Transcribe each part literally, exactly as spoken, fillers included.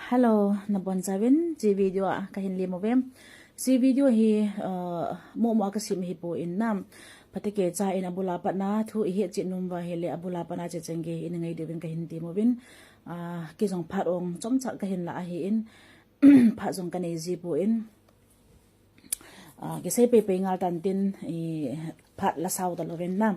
Hello, nabonchauvin, hiche video a kahin lem uve. Hiche video hi, uh, mo mo a kasem ahipoi na. Phatecha in abul a pat na thu ihet chet nom uva ahile abul a pat na hiche cheng gei in ngai diuvin kahin tem uvin. Uh, kei jong phat ong chomcha kahin la ahin, phat jong kanei ji poi. Ah, kisei pei pei ngal tan tin, eh, phat la sao talouvin na.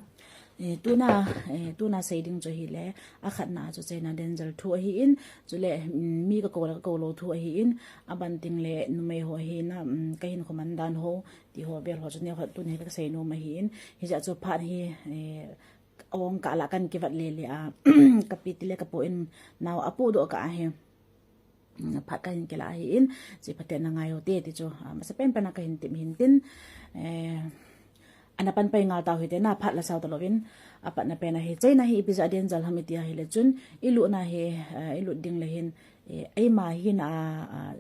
Eh, tuna, eh, tuna sei ding chu ahile, akhatna chu China Denzel thu ahin, chule, mm, mi kakou le kakou lou thu ahin, aban teng le numei ho ahin na, mm, kahin khoman dan ho, ti ho vel ho chu neo khat tuni kasei nom ahin, hijeh chun phat hi, eh, ong kah la kan kivat le le a, kapi ti le kapu in nao apu doh kah ahi. Mm, phat kahin kila ahin, hiche phaten na ngai u hite ti chu, ah, masa pen pen a kahin tem hin tin, eh, ana pan pai ngal tau hite na, phat la sao talouvin, apat na pen ahi, China hi ipi jeh a danger ham iti ahile chun, ilut na hi, eh, ilut ding le hin, eh, eima hin a, ah,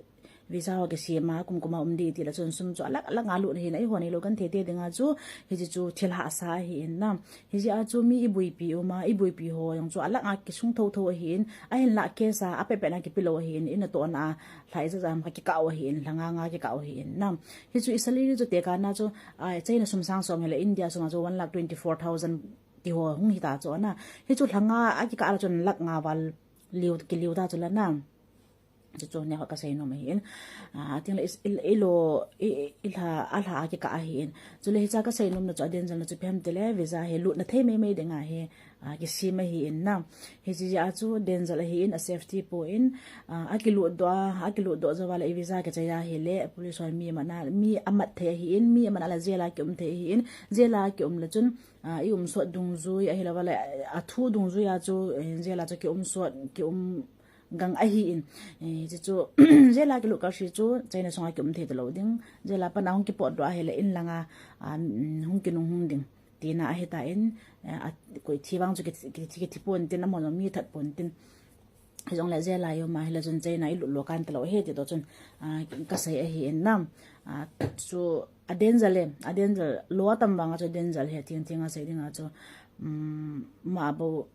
visa ho kisem a, kum kum a um ding iti le chun sum chu alakh alakh a lut na hin, eiho neilou kan thei te ding a chu, hiche chu thil hahsa ahin na. Hijeh a chu mi iboipi um a, iboipi ho jong chu alakh a kisung thotho ahin, ahinlah case a, apeh peh na kipe lou ahin, in natohna a, lha ijat jat ham kikah u ahin, lha nga nga kikah u ahin na. Hichu i salary chu tekah na chu, ah, China sum sang som hile India sum a chu one lakh twenty four thousand ti ho hung hita chu na. Hichu lha nga a kikah le chun lakh nga val liu, kiliu ta chu la na. Chu chu neo khat kasei nom ahin. Ah, ating le i, i, ilo, i, i, ilha, alha a kikah ahin. Chule hiche a kasei nom na chu a danger na chu ipi ham tile, visa hi lut na thei mei mei ding ahi, ah, kisem ahin na. Hiche jeh a chu danger ahin, a safety poi, ah, akilut doh a, akilut doh jou a le i visa kichai ahile, police hon mi amat na, mi amat thei ahin, mi amat na le jail a kium thei ahin, jail a kium le chun, ah, i um sot dungjui, ahilou le, ah, athu dungjui a chu, eh, jail a chu kium sot, kium gang ahin, eh, hiche chu, jail a kilut kah se chu, China sunga kium thei talou ding, jail a pat na hung kipot doh ahile in langa, ah, mm, hung kinung hung ding, tina ahitan, eh, a, koi thi vang chu ki, ki, ki, kithi pon tin, amahon mi that pon tin. Hijongle jail a i um ahile chun China ilut lou kan talou ahi ti toh chun, ah, kasei ahin na. Ah, chu a danger le, a danger lou atam vang a chu danger hi thing thing a sei ding a chu, um, ma bou,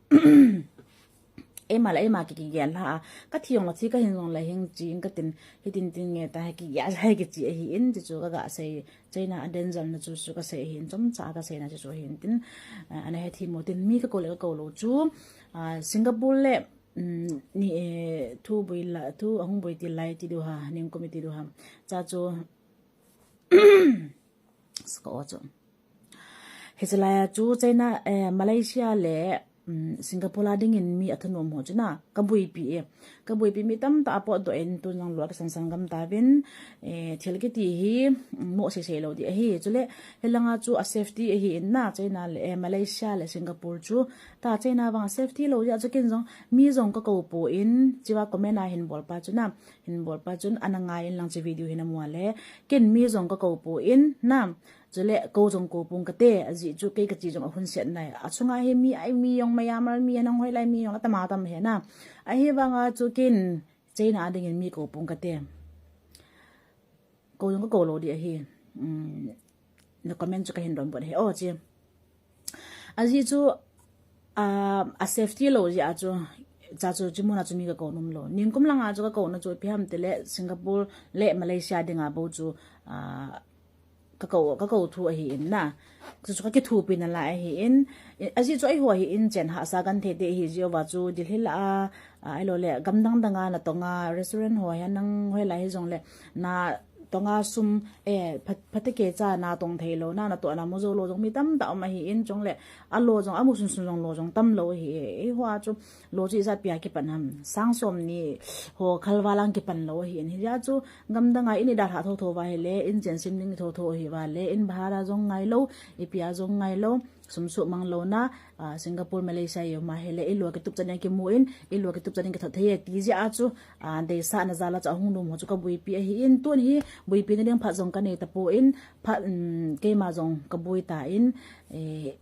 eima le eima ki, kigel lha a, kathi jong le thi, kahin jong le hing chi in katin, hitin tin nge ta hi kigel lha a kichi ahin, chu chu kaga sei, China a danger na chu chu kasei ahin, chomcha kasei na chu chu ahin tin, eh, ana hethem u tin, mi kakou le kakou lou chu, ah, Singapore le, um, ni, eh, thu boi la, thu ahung boi til lai ti diu ham, nikum i ti diu ham. Cha chu, Singapore chu. Hiche lai a chu China, eh, Malaysia le, um, Singapore a dingin mi athanom ho chu na, kaboipi e. Kaboipi mi tamtah apot doh in tun jong lou a kisan san gam tauvin, eh, thil kiti hi, um, mo sei sei lou ding ahi. Chule, hilanga chu a safety ahin na, China le, eh, Malaysia le Singapore chu. Ta China vang a safety lou jeh a chu ken jong, mi jong kakou poi, chua comment a hin bol pa chu na. Hin bol pa chun ana ngai in lang hiche video hi namu a le. Ken mi jong kakou poi na. Chule kou jong kou pong kate, ajeh chu kei kache jong ahunset nai. Achunga hi mi ai mi jong Myanmar mi anang hoilai mi jong atam atam ahi na. Ahivanga chu ken China a dingin mi kou pong kate. Kou jong kakou lou ding ahi. Um, na comment chu kahin donbut ahi. O chi. Ajeh chu, ah, a safety lou jeh a chu, cha chu, chu muna chu mi kakou nom lou. Nikum langa chu kakouna chu ipi ham tile Singapore le Malaysia dinga bou chu, ah, kakou, kakou thu ahin na. Chu chu kakithopi nalai ahin. Ajeh chu eiho hi in chen hahsa kan thei te ihi jeh uva chu Delhi la a, ah, ahilou le gam dang dang a natong a restaurant ho hi nang hoilai hijongle na tonga sum, eh, phat-, phatecha natong thei lou, na, natohna mu jou lou jong mi tamtah um ahin, chule, alo jong, amu sunsun jong lo jong tam lou ahi, eh, eiho a chu, lo chu ijat pia kipan ham, sang som ni ho khalval a kipan lou ahin, hijeh a chu, gam dang a in idalhah thotho uva ahile, in chen sim ding thotho ahi uva le, in bhara jong ngai lou, ipia jong ngai lou, sum sumang louna, ah, Singapore, Malaysia i um ahile, ilo kitup chan in kimu in, ilo kitup chan in kithot thei e, ti jeh a chu, ah, deisahna jal a chu ahung nom ho chu kaboipi ahin, tun hi boipi na ding phat jong kanei tapon, phat, um, keima jong kaboi tan, eh,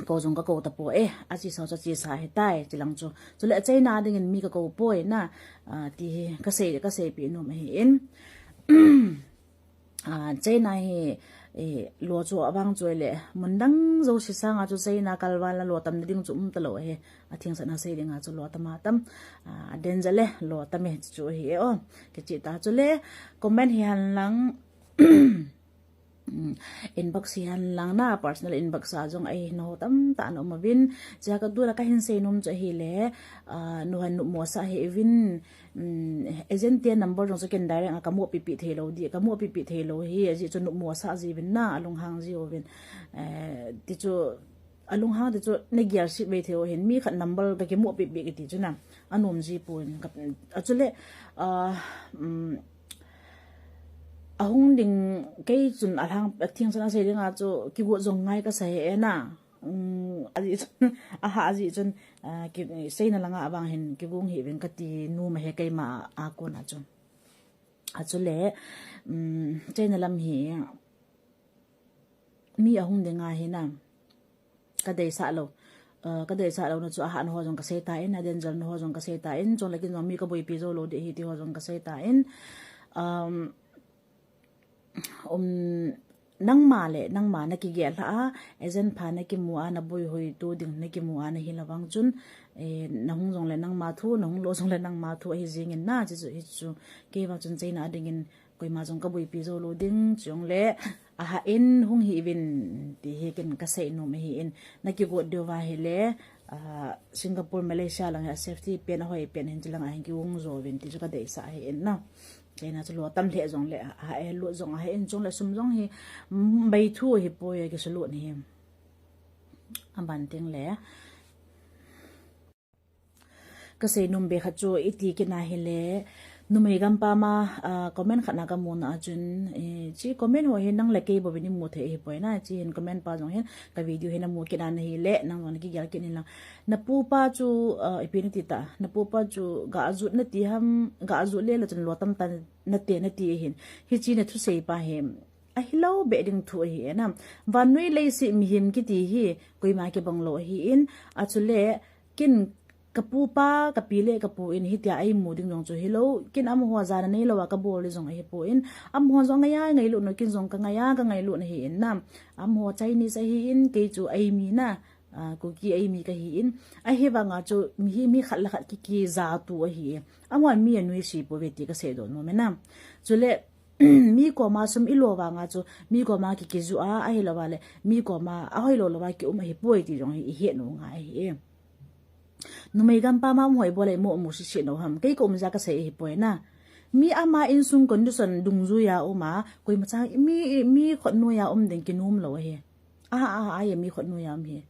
kou jong kakou tapon, eh, achesa chu achesa ahitai, chilang chu. Chule China dingin mi kakou poi na, ah, ti hi kasei, kaseipeh nom ahin. Ah, China hi, Eh, lo chu avang chu le, mun dang jouse sanga chu China kalval a lo tam ding chu um talou ahi. Atheng sanga sei dinga chu lo tam a tam. Ah, danger le, lo tam e chu hi e o. Kichih ta chu le, comment hi hen lang, mm, inbox hi hen lang na, personal inbox a jong eihin ho tamtah ana um uvin. Chea ka tuna kahin sei nom chu ahile, ah, nu han nopmo sa hih uvin, um, agent te number jong chu ken direct a kamu pipi thei lou di, kamu pipi thei lou hi, ajeh chu nopmo sa ji uvin na, alunghang ji uvin. Eh, ti chu, alunghang ti chu, na gel sih ve thei u hin, mi khat number ka kimu pipi kiti chu na, anom ji pon, ka, a chu le, ah, um, ahung ding kei chun alhang, atheng sanga sei dinga chu, kigot jong ngai kasa e na. Um, ajeh chun, aha, ajeh chun, ah, ki, China langa avang hin kigong hih uvin kati nom ahi keima a kona chu. A chu le, um, China lam hi, mi ahung ding ahi na. Kadeisah lou. Ah, kadeisah louna chu ahat na ho jong kasei tan, adanger na ho jong kasei tan, chule ken jong mi kaboipi jou lou ding ahi ti ho jong kasei tan. Um, um, nangma le, nangma na kigel lha a, agent pha na kimu a, na boihoi tu ding na kimu a, na hi lou vang chun, eh, na hung jong le nangma thu, na hung lou jong le nangma thu ahi jing in na, chu chu, hi chu, kei vang chun China a ding in, koima jong kaboipi jou lou ding, chule, aha in hung hih uvin, ti hi ken kasei nom ahi in, na kigot diu va hile, ah, Singapore, Malaysia lang hi a safety pen, ahoi pen hin, chu lang a hin kigong jo uvin, ti chu kadeisah ahi in na. China chu lo tam lheh jong le, a, a, eh, lut jong ahi in, chule sum jong hi, mm, bei thu hi poi, kisulut hi. Aban teng le. Kasei nom be khat chu iti kit na hile, numei gam pam a, ah, comment khat na kamu na a chun, eh, chi comment ho hi nang le kei bou vin imu thei hi poi na, chi hin comment pa jong hin, ka video hin amu kit na hile, nang jong na kigel kit in lang. Na pupa chu, ah, ipi nati ta, na pupa chu gajut nati ham, gajut le la chun lo tam tan nate nati ahin. Hichi na thusei pa hi, ahilou be ding thu ahi e na. Vannoi leiset mihem kiti hi, koima kibang lou ahi in, a chu le, ken ka pupa, ka pi le ka pu in hitia eimu ding jong chu hilou, ken amaho jana neilou a kabol ding jong ahi poi, amaho jong ngaiya ngailut na, ken jong ka ngaiya ka ngailut na ahi in na. Amaho Chinese ahi in, kei chu eimi na, ah, Kuki eimi kahi in. Ahivang a chu mi hi mi khat le khat ki, kija tu ahi. Amaho mi anuisat pou ve ti kasei doh nom e na. Chule, mi koma sum ilo vang a chu, mi koma ki, kiju a, ahilou va le, mi koma ahoi lou lou va ki um ahi poi ti jong hi, ihet nom ngai ahi. Numei gam pam a um hoi bol le mo mu sisi no ham. Kei ka um jeh a kasei hi poi na. Mi ama insung condition dungjui a um a, koima cha mi, mi khut noi a um ding kinom lou ahi. A, a, a, a, mi khut noi a um hi.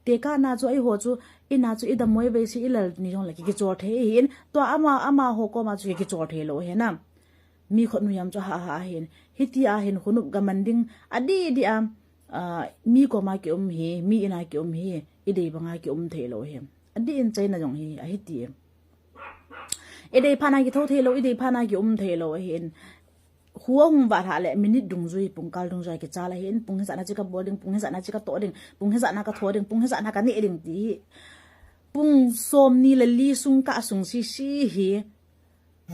Tekah na chu eiho chu, ina chu idam mo ve si ilal ni jong le ki, kichol thei ahi in. Tua ama, amaho koma chu ki, kichol thei lou ahi na. Mi khut noi a um chu ha, ha, ahi in. Hitia hin khonop ga man ding, adih dih a, ah, mi koma ki um hi, mi ina ki um hi, idei banga ki um thei lou hi. Adih in China jong hi, ahi ti. Idei phat na ki tho thei lou, idei phat na ki um thei lou ahi in. Khu ahung vat lha le minute dungjui, pungkal dungjui kichal ahi in, pung hijat na chu kabol ding, pung hijat na chu katoh ding, pung hijat na katho ding, pung hijat na kaneh ding ti hi. Pung som ni le li sung kasung sisi hi.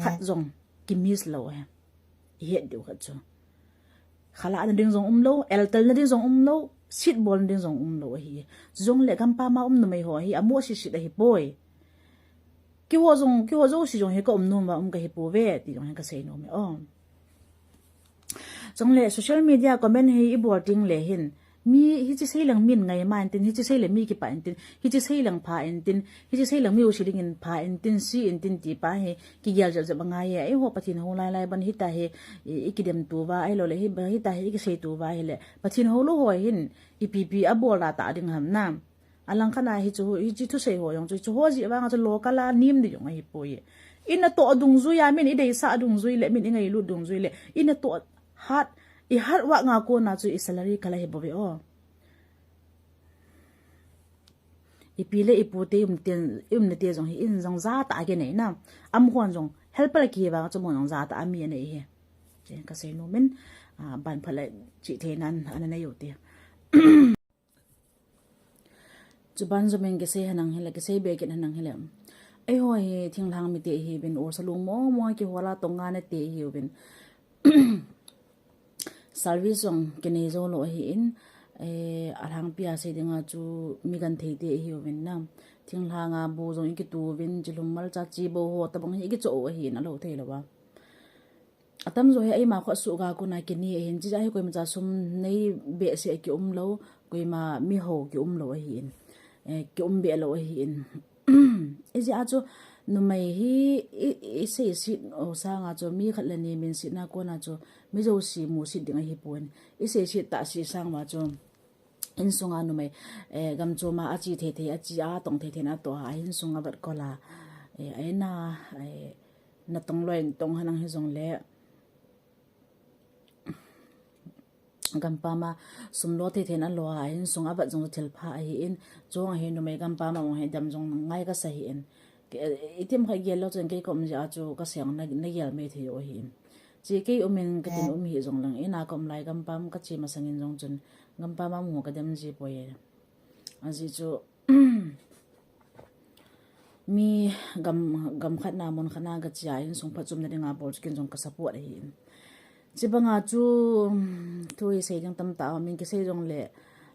Khat jong ki miss lou ahi. Ihet diu khat chu. Khalah na ding jong um lou, eltel na ding jong um lou, sit bol na ding jong um lou ahi. Jong le gam pam a um numei ho hi, amo sisit ahi poi. Kiho jong, kiho jouse jong hi ka um nom va um kahi pou ve, ti jong hi kasei nom e o. Chule social media comment hi ibol teng le hin, mi hiche sei leng min ngai ma intin, hiche sei le mi kipah intin, hiche sei leng pha intin, hiche sei leng mi usi ding in pha intin, si intin ti pa hi, kigel jep jep angai e, eiho Pathen hou lai lai ban hita hi, i, ikidem tu va, ahilou le hi, hita hi, ikisei tu va hile, Pathen hou lou ho hin, ipi pi abol da ta ding ham na. Alang khat na hichu, hiche thusei ho jong chu, chu ho jeh vang a chu local a nem ding jong ahi poi. Ina toh dungjui a min, ideisah dungjui le, min ingailut dungjui le, ina toh hat, i hat vah nga kona chu i salary kala hi bou ve o. Ipi le ipu te um ten, um na te jong hi in jong ja ta ke nei na. Amahon jong helper ki vang chu amahon jong ja ta a mi anei hi. Chen kasei nom in, ah, ban phat le chi thei nan ana nei u te. Chuban jom in kisei henlang hile, kisei be kit henlang hile. Eiho hi thinglhang mite ihiuvin, ur salung mo mo a kihol a tonga nate ihiuvin. service jong kinei jou lou ahin, eh, alhangpia sei dinga chu mi genthei te ihiuvin na. Thinglhanga bu jong ikituvin, chilhum malcha chi bou ho tabang hi ikichoh u ahin, alou thei louva. Atamjo hi eima khut suhga kona kinei ahin, chijeh hi koimacha sum nei behseh kium lou, koima miho kium lou ahin. Eh, kium beh lou ahin. Ijeh a chu numei hi i, iseiset u sanga chu mi khat le ni minsetna kona chu mi jouse musit ding ahipon. Iseiset tahseh sang uva chu insunga numei, eh, gamchoma ache thei thei, ache a tong thei thei na toh a, insunga vet kol a, eh, aina, eh, natong loi tong henlang hijongle, gampam a sum lo thei thei na lo a, insunga vet jong thil pha ahin, chong ahi numei gampam a um hi dem jong ngai kasa ahin. Ke, eh, itim khat gel lou chun kei ka um jeh a chu kasei na, nagel mai thei u ahin. Che kei um in katin um hih jongleng, ina ka um lai gampam kache masangin jong chun, gampam a um ho kadem ji poi. Ajeh chu, mi gam, gam khat na mun khat na kache a insung phatchomna dinga bol chu ken jong ka support ahin. Chibanga chu, thu hi sei ding tamtah um in kisei jongle,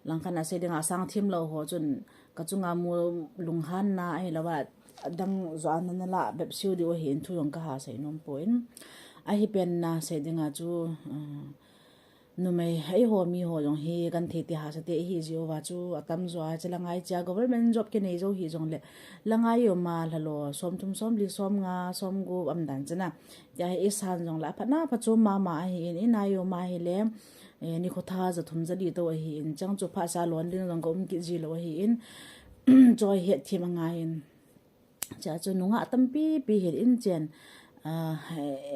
langkhat na sei dinga sang thim lou ho chun, kachunga mu lunghanna ahilouva, adang jo a nana lah bep siu diu ahin thu jong kaha sei nom poi. Ahi pen na sei dinga chu, um, numei, eiho miho jong hi genthei te hahsa te ihi jiuva chu atamjo a, chulanga iche a government job kinei jou hih jongle, langa ium a lha lo, somthum, somli, somnga, somgup um dan chuna. Tia hi isan jongle aphatna phatchom mama ahin, ina ium a hile, eh, nikho tha jathum jali tou ahin, chang chu phatsa lon ding jong ka um kit ji lou ahin, choi het thim angaiyin. Chua chu nungah tampi pi hin inchen, ah,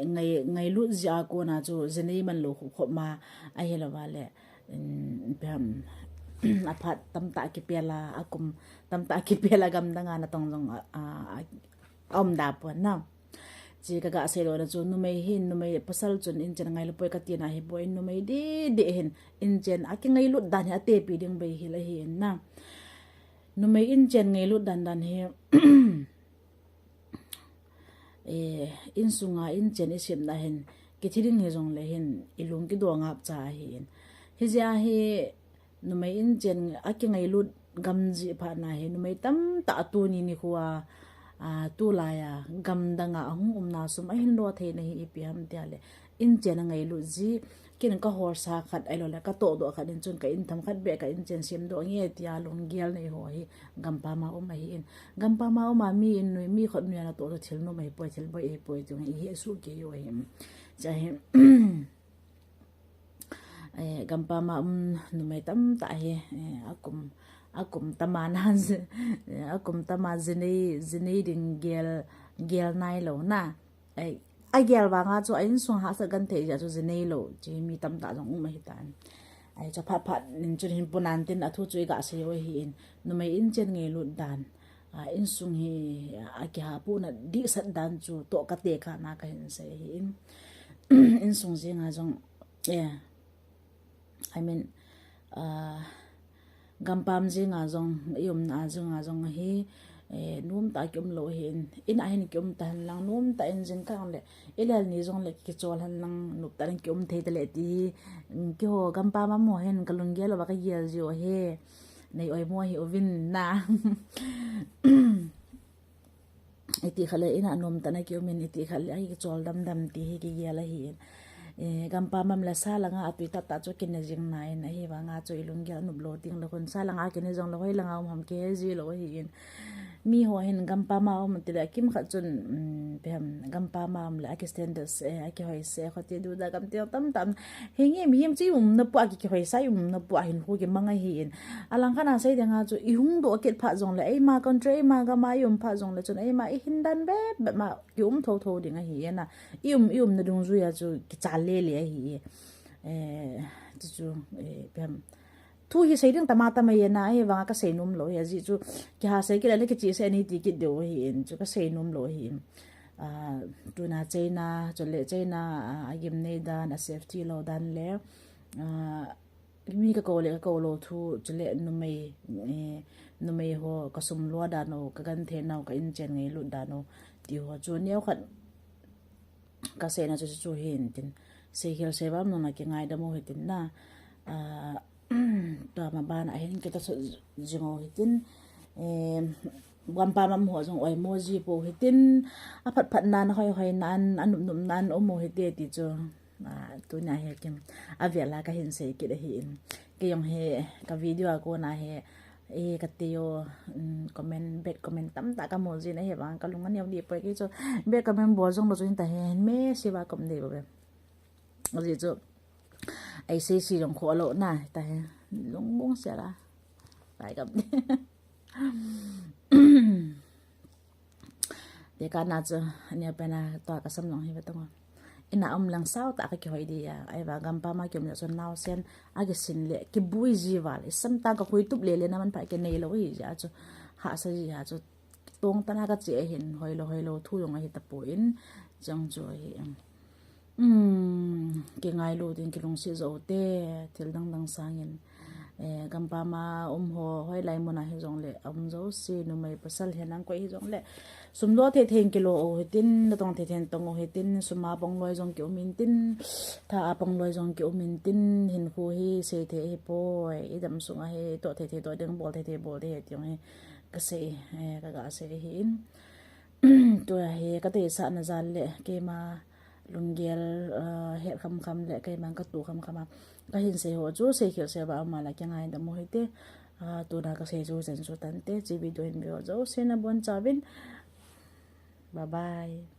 ngai, ngailut jeh a kona chu jinei man lou khop khop ma ahilouva le, um, ipi ham, aphat tamtah kipel a, akum tamtah kipel a gamdanga natong jong a, a, a, aum da pon na. Che kaga sei louna chu numei hin, numei pasal chun inchen ngailu poi kati na hipoi, numei didi hin inchen akingailut dan hi atepi ding bei hel ahin na. Numei inchen ngailut dan dan hi, eh, insunga inchen isem na hin, kithi ding hijongle hin, ilung kidong ngap cha ahin. Hijeh a hi, numei inchen akingailut gam jeh phat na hi, numei tamtah tuni nikho a, a, tulai a, gamdang a ahung umna sum ahin lo thei na hi ipi ham tia le, inchen angailut jeh, ken kahorsa khat, ahiloule katohdoh khat in chun ka intham khat beh ka inchen semdoh nge tia lunggel nei ho hi gampam a um ahin. Gampam a um a mi in nui, mi khut nui a natoh chu thil nom ahipoi, thil boi ahipoi, tia ihet soh kei u ahi. Chua hi, eh, gampam a um numei tamtah hi, eh, akum, akum tama na, akum tama jinei, jinei ding gel, gel nailou na. Ai, agel vanga chu a insung hahsat genthei jeh a chu jinei lou, che mi tamtah jong um ahitan. Ai, chu phat phat in chun hin punan tin athu chu iga sei u ahin. Numei inchen ngailut dan, a, insung hi, a, akihapohna dihsat dan chu toh kate kana kahin sei ahin. Insung jenga jong, eh, I mean, ah, gampam jenga jong, iumna jenga jong hi, eh, nomtah a kium lou ahin, in a hin kium ta henlang, nomtah in jingkah le, ilel ni jongle kichol henlang, nomtah in kium thei tale ti hi, mm, keiho gampam a um ho hin kalunggel louva kagel jiu ahi, nei oimo hiuvin na. Iti khat le in a nomtah a kium in, iti khat le akichol dam dam ti hi kigel ahin. Eh, gampam a um le sa langa atui tah tah chu kine jing nai in, ahivanga chu ilunggel anop lou ding lou khun, sa langa kine jongle hoi langa um ham kihe ji lou ahin. Miho hin gampam a um tile kimkhat chun, um, ipi ham, gampam a um le aki standard se, akihoise, khoti duda gam ti tamtah. Hinge mihem chu iumna pua ki, kihoisa iumna pua hinkho kimang ahin. Alangkhat a sei dinga chu ihung doh kit phat jongle, eima country, eima gam a ium phat jongle chun eima ihin dan bep bep ma kium thotho ding ahi na. Ium, iumna dungjuia chu kichal lele ahi. Eh, chu chu, eh, ipi ham. Thu hi sei ding tama tama ahi na, ahivanga kasei nom lou ahi, ajeh chu kihasei kit le kichehsel nei ti kit diu ahin, chu kasei nom lou ahin. Ah, tuna China, chule China, ah, agimnei dan, a safety lou dan le, ah, mi kakou le kakou lou thu, chule numei, eh, numei ho kasum lua dan u, kagenthei nau, ka inchen ngailut dan u, ti ho chu neokhat kaseina chu chu hin tin. seikhel seiva um nung a kingaidam u hitin na. Ah, tua ma bana hin kitosot jing u hitin. Eh, gampam a um ho jong oimo ji pou hitin. Aphat phat nan, hoi hoi nan, anup nup nan um u hite ti chu. Ah, tunia hi kin avel a kahin sei kit ahin. Kei jong hi ka video a kona hi, eh, ka teu, um, comment, bad comment tamtah kamu jin ahi vang kalung aneo deh poi kei chu. Bad comment bol jong lou chu hin ta hi, hin me siva kom deh bou ve. Ajeh chu, ei sei si jong kho lou na, ta hi, lungmong sia la. Pai kam. Tekah na chu, ania pen a, tua kasam jong hi ve tong. Ina um lang sao tah a kakihoi ding a, ahivang gampam a kium le chun naosen, akisin le, kibui ji val, isam tah a kakhui tup le le na manpha kinei lou hi jeh a chu, hahsa ji a chu, tong tah a kache ahin, hoilou, hoilou, thu jong ahi tapon, chang chu ahi. Um, kingailu ding kilungset jo u te, thil dang dang sangin. Eh, gampam a um ho, hoilai mun a hijongle, aum jouse, numei pasal hen lang koi hijongle. Sum lo thei thei in kilo u hitin, natong thei thei in tong u hitin, sum a pang loi jong kium intin, tha a pang loi jong kium intin, hinkho hi seithei ahipoi, idam sung a hi, toh thei thei toh ding, bol thei thei bol ding ahi ti jong hi, kasei, eh, kaga sei ahin. Tua hi kadeisahna jal le keima lunggel, ah, het kham kham le keima katoh kham kham a kahin sei ho chu seikhel seiva um a la kingaidam u hite. Ah, tuna kasei chu chan chu tante, hiche video hin ve ho jouse nabonchauvin. Bye bye.